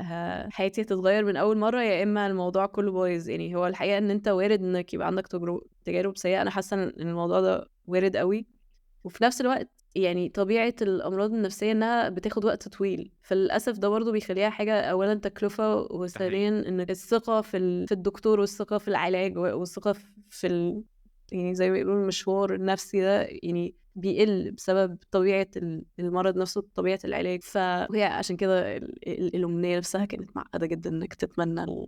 حياتي هتتغير من اول مرة يا اما الموضوع كله بايظ. يعني هو الحقيقة ان انت وارد انك يبقى عندك تجارب سيئه، انا حاسه ان الموضوع ده وارد قوي. وفي نفس الوقت يعني طبيعة الامراض النفسية انها بتاخد وقت طويل، فللاسف ده برضو بيخليها حاجة اولا تكلفة، وثانيا ان الثقة في الدكتور والثقة في العلاج والثقة في يعني زي ما بيقولوا المشوار النفسي ده يعني بيقل بسبب طبيعة المرض نفسه، طبيعة العلاج. فهي عشان كده الأمنية نفسها كانت معقدة جدا انك تتمنى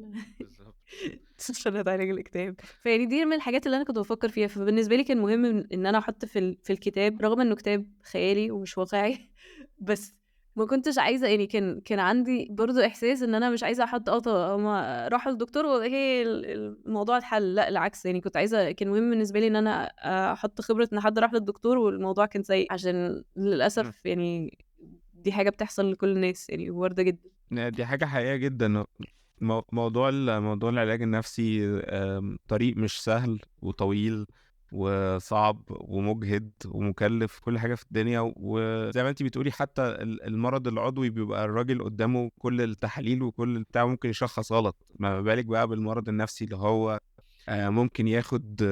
تتمنى تعالج الاكتئاب. فيعني دي من الحاجات اللي انا كنت بفكر فيها. فبالنسبة لي كان مهم ان انا احط في الكتاب، رغم انه كتاب خيالي ومش واقعي، بس ما كنتش عايزه يعني كان عندي برضو احساس ان انا مش عايزه احط هما راحوا للدكتور وهي الموضوع اتحل، لا العكس. يعني كنت عايزه، كان مهم بالنسبة لي ان انا احط خبره ان حد راح للدكتور والموضوع كان سيء، عشان للاسف يعني دي حاجة بتحصل لكل الناس، يعني وارده جدا. دي حاجة حقيقية جدا. موضوع العلاج النفسي طريق مش سهل وطويل، وصعب ومجهد ومكلف، كل حاجة في الدنيا. وزي ما انت بتقولي حتى المرض العضوي بيبقى الراجل قدامه كل التحاليل وكل البتاع ممكن يشخص غلط، ما بالك بقى بالمرض النفسي اللي هو ممكن ياخد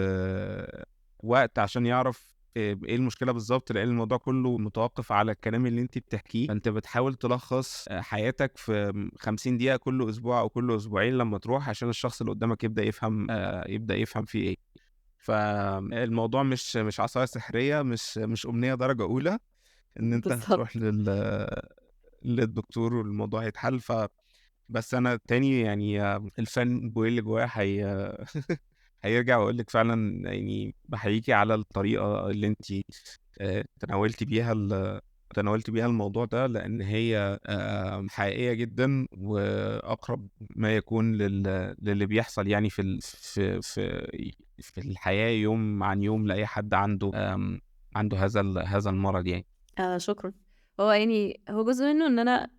وقت عشان يعرف ايه المشكلة بالظبط، لان الموضوع كله متوقف على الكلام اللي انت بتحكيه. فانت بتحاول تلخص حياتك في 50 دقيقة كل اسبوع او كل اسبوعين لما تروح، عشان الشخص اللي قدامك يبدأ يفهم فيه ايه. فالموضوع مش عصاية سحرية، مش أمنية درجة أولى إن أنت هتروح للدكتور والموضوع هيتحل. بس أنا تاني يعني ال fan boy اللي جوايا هيرجع وأقول لك فعلا يعني بحييكي على الطريقة اللي أنت تناولتي بيها الموضوع ده، لأن هي حقيقية جدا وأقرب ما يكون للي بيحصل يعني في في في الحياة يوم عن يوم لأي حد عنده هذا المرض يعني. شكرا. هو يعني هو جزء منه إن أنا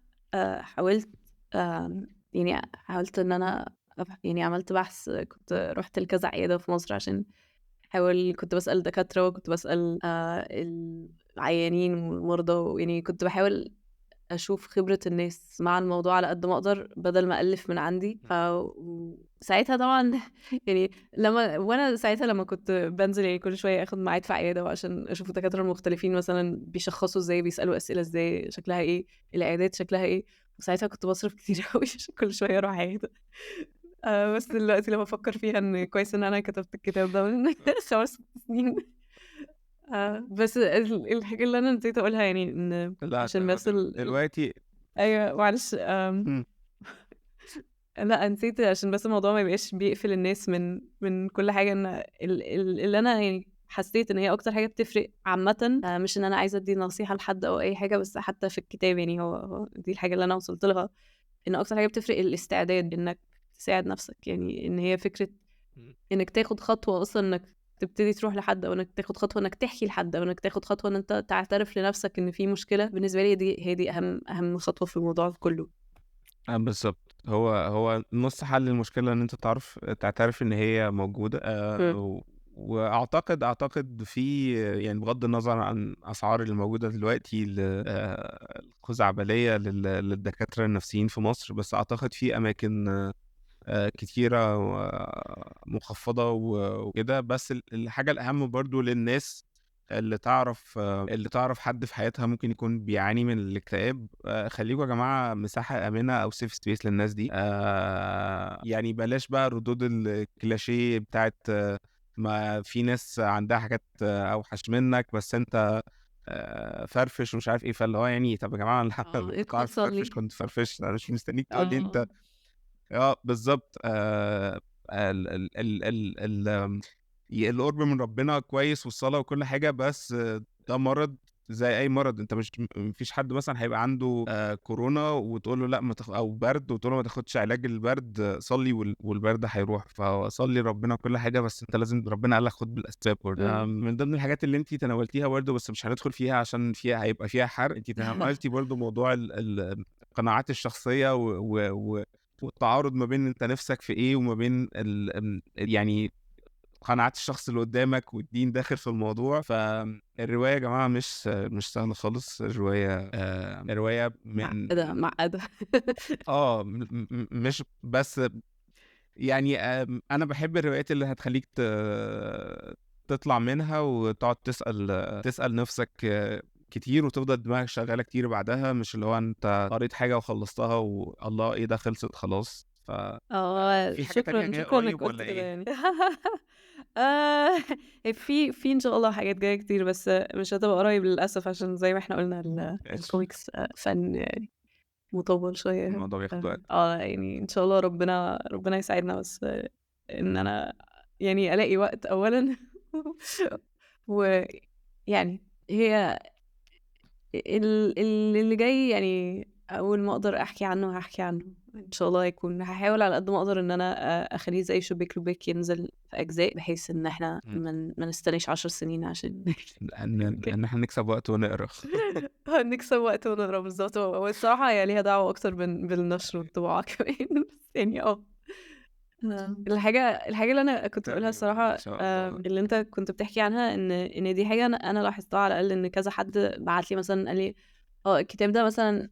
حاولت يعني حاولت إن أنا يعني عملت بحث، كنت رحت لكذا عيادة في مصر عشان حاول، كنت بسأل دكاترة وكنت بسأل العيانين والمرضى، يعني كنت بحاول أشوف خبرة الناس مع الموضوع على قد ما أقدر بدل ما ألف من عندي. فساعتها طبعا يعني وأنا ساعتها لما كنت بنزل يعني كل شوية أخد ميعاد في عيادة وعشان أشوف الدكاترة المختلفين مثلا بيشخصوا إزاي، بيسألوا أسئلة إزاي، شكلها إيه، العيادات شكلها إيه. وساعتها كنت بصرف كتير قوي عشان كل شوية أروح عيادة. بس دلوقتي لما أفكر فيها إن كويس إن أنا كتبت الكتاب ده من 5 سنين. بس الحاجة اللي أنا نسيت أقولها يعني إن عشان بس دلوقتي أيوة معلش لا نسيت عشان بس الموضوع ما يبقاش بيقفل الناس من كل حاجة. إن اللي أنا يعني حسيت إن هي أكتر حاجة بتفرق عامة، مش إن أنا عايزة أدي نصيحة لحد أو أي حاجة، بس حتى في الكتاب يعني هو دي الحاجة اللي أنا وصلت لها، إن أكتر حاجة بتفرق الاستعداد إنك تساعد نفسك. يعني إن هي فكرة إنك تاخد خطوة أصلا، إنك تبتدي تروح لحد، أو إنك تاخد خطوة إنك تحكي لحد، أو إنك تاخد خطوة إن أنت تعترف لنفسك إن في مشكلة. بالنسبة لي دي هي دي أهم خطوة في الموضوع كله. بالظبط. هو نص حل المشكلة إن أنت تعرف تعترف إن هي موجودة. وأعتقد في يعني بغض النظر عن أسعار اللي موجودة دلوقتي الخزعبلية للدكاترة النفسيين في مصر، بس أعتقد في أماكن كتيرة مخفضة وكده. بس الحاجة الأهم برضو للناس اللي تعرف حد في حياتها ممكن يكون بيعاني من الاكتئاب، خليكوا يا جماعة مساحة آمنة أو safe space للناس دي. يعني بلاش بقى ردود الكلاشيه بتاعت ما في ناس عندها حاجات أوحش منك بس أنت فرفش ومش عارف إيه. فاللي هو يعني طب يا جماعة أنا كنت عارف فرفش، كنت فرفش، أنا مش مستنيك تقول لي أنت. بالظبط. القرب من ربنا كويس والصلاة وكل حاجة، بس ده مرض زي أي مرض. أنت مش مفيش حد مثلا هيبقى عنده كورونا وتقول له لا ما أو برد وتقول له ما تاخدش علاج البرد، صلي والبرد هيروح. فصلي ربنا كل حاجة، بس أنت لازم ربنا قال لك خد بالأسباب برضه. من ضمن الحاجات اللي أنت تناولتيها برضه، بس مش هندخل فيها عشان فيها هيبقى فيها حرق، أنت تناولتي برضه موضوع القناعات الشخصية والتعارض ما بين انت نفسك في ايه وما بين يعني قناعات الشخص اللي قدامك، والدين داخل في الموضوع. فالرواية يا جماعة مش سهلة خالص. الرواية من معقدة. مش بس يعني انا بحب الروايات اللي هتخليك تطلع منها وتقعد تسأل نفسك كتير، وتفضل دماغك شغالة كتير بعدها، مش اللي هو انت قريت حاجة وخلصتها والله ايه ده خلصت خلاص. ف في حاجة تانية جاية قريب ولا ايه؟ يعني. في ان شاء الله حاجات جاية كتير، بس مش هتبقى قريب للأسف، عشان زي ما احنا قلنا الكوميكس فن يعني مطول شوية، الموضوع بياخد وقت. يعني ان شاء الله ربنا يساعدنا، بس ان انا يعني الاقي وقت اولا. ويعني هي اللي جاي يعني اول ما اقدر احكي عنه هحكي عنه ان شاء الله. يكون هحاول على قد ما اقدر ان انا اخليه زي شبيك لبيك ينزل في اجزاء، بحيث ان احنا ما نستناش 10 سنين عشان ان احنا نكسب وقت ونقرا. نكسب وقت ونقرا بالظبط. والصراحة هي ليها دعوه اكتر بالنشر والطباعه كمان، بس يعني الحاجة اللي أنا كنت بقولها الصراحة، اللي أنت كنت بتحكي عنها، إن دي حاجة أنا لاحظتها على الأقل، إن كذا حد بعت لي مثلا قال لي الكتاب ده مثلا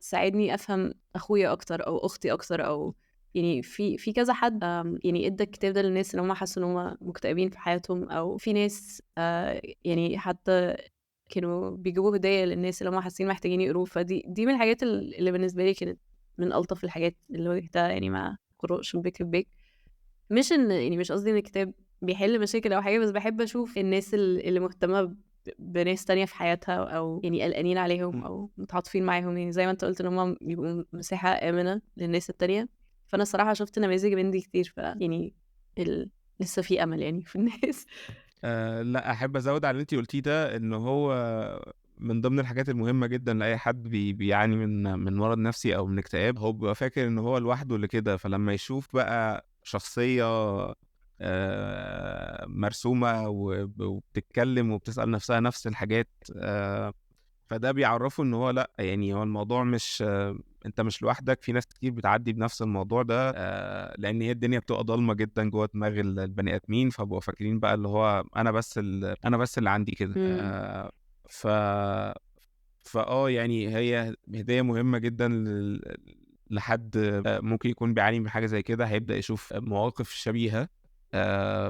ساعدني أفهم أخويا أكتر أو أختي أكتر، أو يعني في كذا حد يعني ادى الكتاب ده للناس اللي هم حسوا ان هم مكتئبين في حياتهم، او في ناس يعني حتى كانوا بيجيبوا هدايا للناس اللي هم حاسين محتاجين يقروه. فدي من الحاجات اللي بالنسبة لي كانت من الطف الحاجات اللي واجهتها يعني مع قراء شبيك لبيك. مش ان يعني مش قصدي ان الكتاب بيحل مشاكل او حاجة، بس بحب اشوف الناس اللي مهتمة بناس تانية في حياتها، او يعني قلقانين عليهم او متعاطفين معاهم، يعني زي ما انت قلت ان هم بيبقوا مساحة امنه للناس التانية. فانا الصراحة شفت نماذج من دي كتير، فيعني لسه في امل يعني في الناس. لا، احب ازود على اللي انت قلتيه ده، ان هو من ضمن الحاجات المهمة جدا لاي حد بيعاني من مرض نفسي او من اكتئاب، هو بيبقى فاكر ان هو لوحده اللي كده، فلما يشوف بقى شخصية مرسومه وبتتكلم وبتسال نفسها نفس الحاجات، فده بيعرفه ان هو لا، يعني هو الموضوع مش انت مش لوحدك، في ناس كتير بتعدي بنفس الموضوع ده، لان هي الدنيا بتبقى ضلمة جدا جوه دماغ البني ادمين، فبقوا فاكرين بقى اللي هو انا بس اللي عندي كده. ف فاه يعني هي هديه مهمة جدا لحد ممكن يكون بيعاني من حاجة زي كده، هيبدا يشوف مواقف شبيهه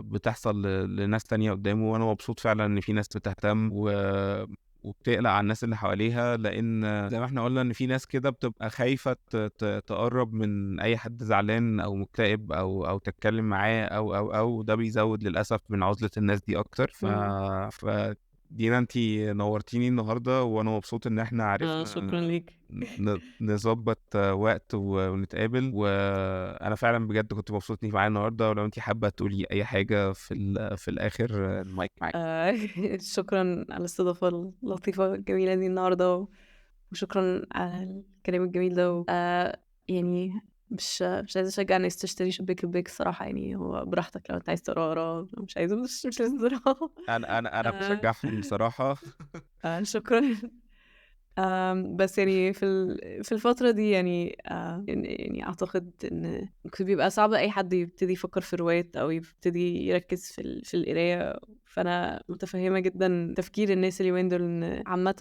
بتحصل لناس تانية قدامه. وانا مبسوط فعلا ان في ناس بتهتم وبتقلق على الناس اللي حواليها، لان زي ما احنا قلنا ان في ناس كده بتبقى خايفة تقرب من اي حد زعلان او مكتئب او تتكلم معاه او ده بيزود للاسف من عزله الناس دي اكتر. ف دينا انتي نورتيني النهارده، وانا مبسوط ان احنا عرفنا. شكرا ليك. نظبط وقت ونتقابل، وانا فعلا بجد كنت مبسوط انك معايا النهارده. ولو انتي حابة تقولي اي حاجة في الاخر، المايك معاك. شكرا على الاستضافة اللطيفة الجميلة دي النهارده، وشكرا على الكلام الجميل ده. يعني مش عايزه اشجع الناس تشتري شبيك لبيك الصراحة، يعني هو براحتك، لو انت عايز تقرا اقرا، لو مش عايزه مش لازم تقرا. انا بشجعهم بصراحة. شكرا. بس يعني في الفترة دي يعني يعني اعتقد ان بيبقى صعب اي حد يبتدي يفكر في روايات او يبتدي يركز في القراية، فانا متفهمه جدا تفكير الناس اليومين دول، ان عامة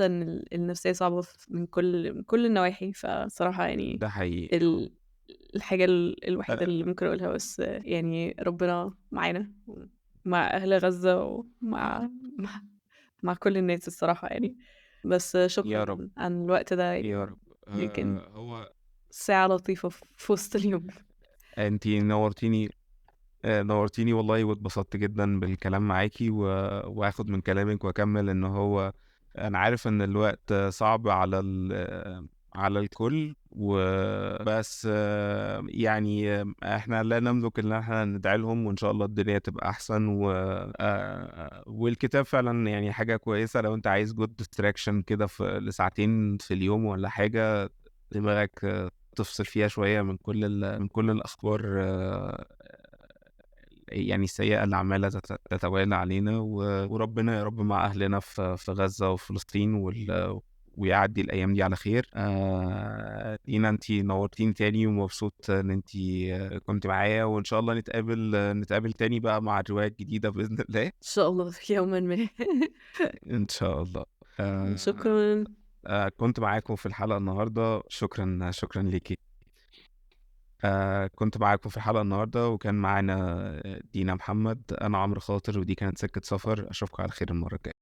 النفسية صعبة من كل النواحي. فصراحة يعني ده حقيقي الحاجة الوحيدة اللي ممكن أقولها، بس يعني ربنا معانا مع أهل غزة ومع مع كل الناس الصراحة يعني. بس شكرا يا رب عن الوقت ده، يا رب. يمكن هو ساعة لطيفة في وسط اليوم. أنتي نورتيني والله، واتبسطت جدا بالكلام معاكي، وآخد من كلامك وأكمل إن هو أنا عارف إن الوقت صعب على الكل، وبس يعني احنا لا نملك ان احنا ندعي لهم، وان شاء الله الدنيا تبقى احسن. والكتاب فعلا يعني حاجة كويسة لو انت عايز good distraction كده في لساعتين في اليوم ولا حاجة، دماغك تفصل فيها شوية من كل الاخبار يعني السيئة اللي عمالة تتوالى علينا. وربنا يا رب مع اهلنا في غزة وفلسطين ويعدي الأيام دي على خير. دينا أنتي نورتيني تاني، ومبسوط إن أنتي كنت معايا، وإن شاء الله نتقابل تاني بقى مع الرواية الجديدة بإذن الله. إن شاء الله في يوم ما. إن شاء الله. شكرا. كنت معاكم في الحلقة النهاردة. شكرا ليكي. كنت معاكم في الحلقة النهاردة، وكان معانا دينا محمد. أنا عمرو خاطر، ودي كانت سكة سفر. أشوفكم على خير المرة الجاية.